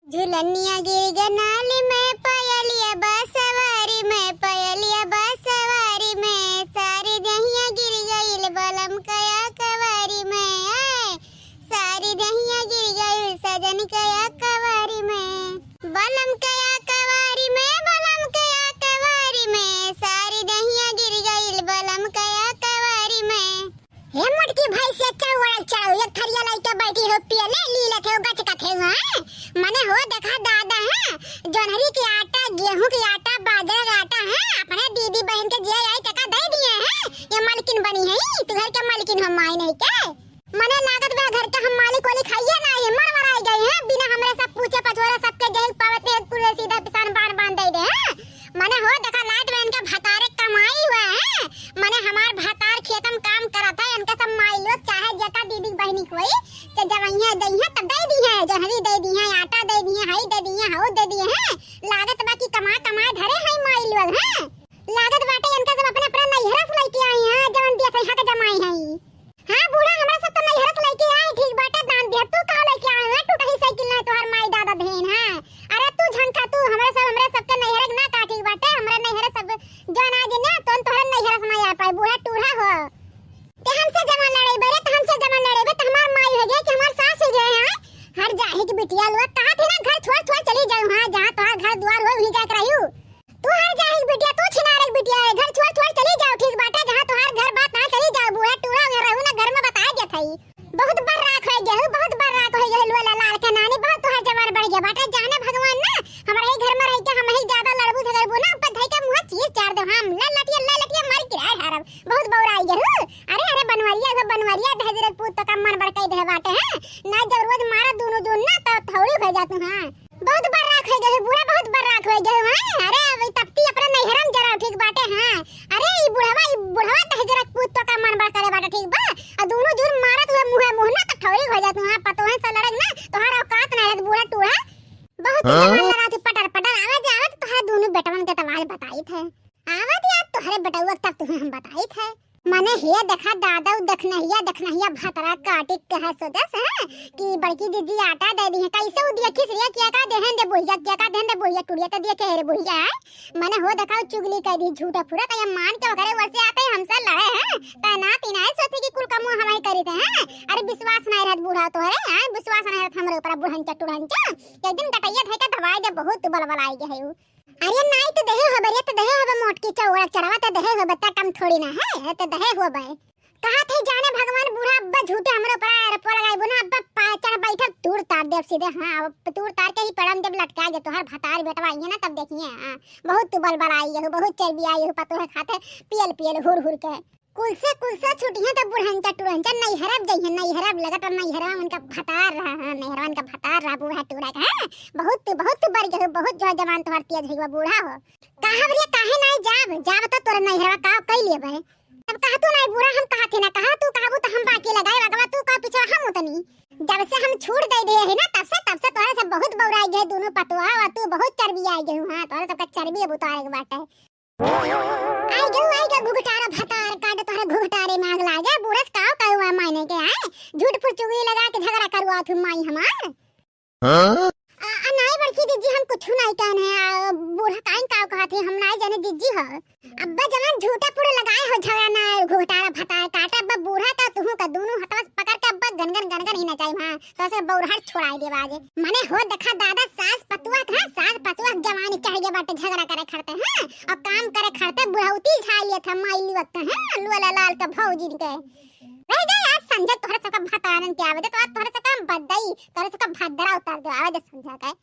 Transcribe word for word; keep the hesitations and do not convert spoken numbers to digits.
झुलनिया गिर ग नाली में, पयलिया बसवारी में, पयलिया बसवारी में, सारी दहिया गिर गइल बलम कया कवारी में, ए, सारी दहिया गिर गइल सजन कया कवारी में, बलम कया कवारी में, बलम कया कवारी में, सारी दहिया गिर गइल बलम कया कवारी में। हे मोटकी भैंसिया चौड़ा चढ़ाऊ, एक थरिया लइके बैठी हो, पियले लीलत हो, गचकत हो, हाँ? मने हो देखा दादा, हाँ? जोन्हरी के आटा, गेहूं के आटा, बाजरा के आटा, हाँ? अपने दीदी बहिन के जे आई तका दे दिए, हाँ? ये मालकिन बनी है, तू घर के मालकिन हो, माई नहीं के? मने लागत बा घर के हम मालिक वालिक हइये ना, ये मर मराई गई हैं, बिना हमरे सब पूछे पछोरे सबके जही पावत है, पूरे सीधा पिसान बांध बांध दे दे, हाँ? मने हो देखा लात बहन के भतारे कमाई हुआ है, मने हमार भतार खेतम काम करत है, इनके सब माई लोग चाहे जेका दीदी बहिनी कोई, चाहे जवैया दइहे त दे दिहे, जोन्हरी दे दिहे, आटा दे दिहे, हई दे दिहे, हऊ दे दिहे, लागत बा कि कमा कमा धरे है माई लोग, हैं? लागत बाटे इनका सब अपने अपने नैहरा से लइके आई हैं, जवन दिया था यहाँ के जमाई हैं। हाँ बूढ़ा, हमरा सब तो नैहरा से लइके आई, ठीक बाटे, दान दिया। तू का लइके आए है? टूटही साइकिल ना तोहर माई दादा देन है। अरे तू झंखा तू, हमरा सब, हमरा सबके नैहरा के ना का ठीक बाटे, हमरा नैहरा सब जौन आ जे ना, तौन तोहरे नैहरा से ना आ पाए, बूढ़ा टूढ़ा हो। ते हमसे जमा लड़ेबे रे, ते हमसे जमा लड़ेबे, ते हमार माई हो गए कि हमार सास हो गए हैं? हर जाही की बिटिया लोग कहा थे ना, घर छोड़ छोड़ चली जाऊ, हाँ, जहाँ तोहार घर द्वार हो वहीं जाके रहू। तू हर जाही बिटिया, तू छिनारे बिटिया है, घर छोड़ छोड़ चली जाओ, ठीक बाटे, जहाँ तोहार घर बात ना चली जाओ, बूढ़ा टूढ़ा उहे रहू ना, घर में बताए देत हई। बहुत बर्राक हो गए हो, बहुत बर्राक हो गए हो, लोला लाल के नानी, बहुत तोहार जवान बढ़ गया बाटे, जाने भगवान ना, हमारे ही घर में रह के हम ही ज्यादा लड़बू झगड़बू ना, ऊपर धई के मुँह चीर चार दे हम, ले लटिया, ले लटिया मार गिराए हारब, बहुत बौराई गए हो। अरे, अरे, बनवरिया हो, बनवरिया, दहेजरक पूत तो का मन बड़काई दे बाटे, हैं? ना जब रोज मारा दोनों जून ना, तो थौड़ी हो जातू, हाँ। बहुत बर्राक हो गए, बूढ़ा बहुत बर्राक हो गए, हाँ। अरे, अभी तपती अपने नैहरम जरा ठीक बाटे, हाँ। अरे, ई बुढ़वा, ई बुढ़वा दहेजरक पूत तो का मन बड़ करे बाटे, ठीक बा? आ दोनों जून मारत हुए मुँहे मुँह ना, तो ठौरी हो जात, हाँ। पतोहन से लड़क ना, तोहार औकात ना रहत, बूढ़ा टूढ़ा। बहुत हाँ? जवान लड़ा थी, पटर पटर, आवे जे आवे तो तोहार दोनों बेटवन के तो आवाज बताई थे। आवे जे आज तोहरे बेटवा तब तुम्हें हम बताई थे। मने हे देखा दादा, उ देखनहिया, देखनहिया भतरा काटी कहे सोचस, हैं, कि बड़की दीदी आटा दे दी है। कैसे उ दिया खिसरिया, किया का देहन दे बुढ़िया, किया का देहन दे बुढ़िया, टुड़िया तो दिया के रे बुढ़िया है। मने हो देखा उ चुगली कर दी, झूठा फुरा, तो ये मान के वगैरह वर्षे आते ही हमसे लड़े हैं। तैनात इनाय सोचे कि कुल कमो हमारे करी थे, हैं। अरे विश्वास नहीं रहत बूढ़ा तोहरे, हैं, विश्वास नहीं रहत हमरे ऊपर बुढ़ंचा टुढ़ंचा। एक दिन गटैया धै के दवाई दे, बहुत तू बलबलाई गए है उ। अरे नाई तो देहे होबे रे, तो देहे होबे मोटकी चौड़ा चढ़वा, तो देहे होबे, त कम थोड़ी ना है, तो देहे होबे। कहा थे जाने भगवान बूढ़ा अब्बा झूठे हमरे ऊपर आरोप लगाइबो ना, अब्बा पा-, चढ़ बैठब तूर तार देब सीधे, हाँ, अब तूर तार के ही पड़म जब लटका जे तोहर भतार बेटवा आइए ना तब देखिए, हाँ, बहुत तू बलबलाई हो, बहुत चर्बी आई हो, पतोहे खाते पियल पियल हुर हुर के। कुल से, कुल से छुटिहे त बुढ़ंचा टुढ़ंचा नैहरब जइहे, नैहरब लगत बा नैहरवा उनका भतार रहा, हाँ, नैहरवा उनका भतार रहा बूढ़ा टूढ़ा का, हाँ? बहुत, बहुत बढ़ गए हो, बहुत जो जवान तोहर तेज है बूढ़ा हो। कहा बरिया काहे नाई जाब, जाब तो तोरे नैहरवा का कई लेबे। अब कहा तू नाई बूढ़ा, हम कहा थे ना, कहा तू कहबू तो हम बाकी लगाए, अगवा तू का पीछे हम उतनी। जब से हम छूट दे दे है ना, तब से, तब से तोहरे से बहुत बौराई गए दोनों पतोहा, और तू बहुत चर्बी आई गए हो, हाँ, तोहरे सबका चर्बी अब उतारे के बाटे। आई गयो, आई गयो घुघटारा भतार, काट तोहरे घुघटारे में आग लागे, बूढ़स काव काव हुआ मायने के, आए? झूठ फूस चुगली लगा के झगड़ा करवा थू माई हमार। हाँ? आ, आ, नाई बड़की जिज्जी, हम कुछ नाई कहने, आ, बूढ़ा काइन काव कहा थे, हम नाई जाने जिज्जी ह। अब्बा जवान झूठा पूरा लगाए हो झगड़ा ना, घुघटारा भतार काट, अब्बा बूढ़ा का तुहू का दोनों हथवा से पकड़ के अब्बा गनगन गनगन ही नचाई, हाँ, तो ऐसे बौरहट छोड़ाई देवा आज। मने हो देखा दादा, सास पतुआ था, सास पतुआ के जवानी चढ़ गया बाटे झगड़ा करे खड़ते, हाँ, और काम करे खड़ते बुढ़ौती झाई लिया था माई वक्त, हाँ, लोला लाल का भौजिन के। रह जाए आज संझा तोहरे सबका भतारन के आवे दे, तो आज तोहरे सबका बदई, तोहरे सबका भद्रा उतार दे, आवे दे संझा के।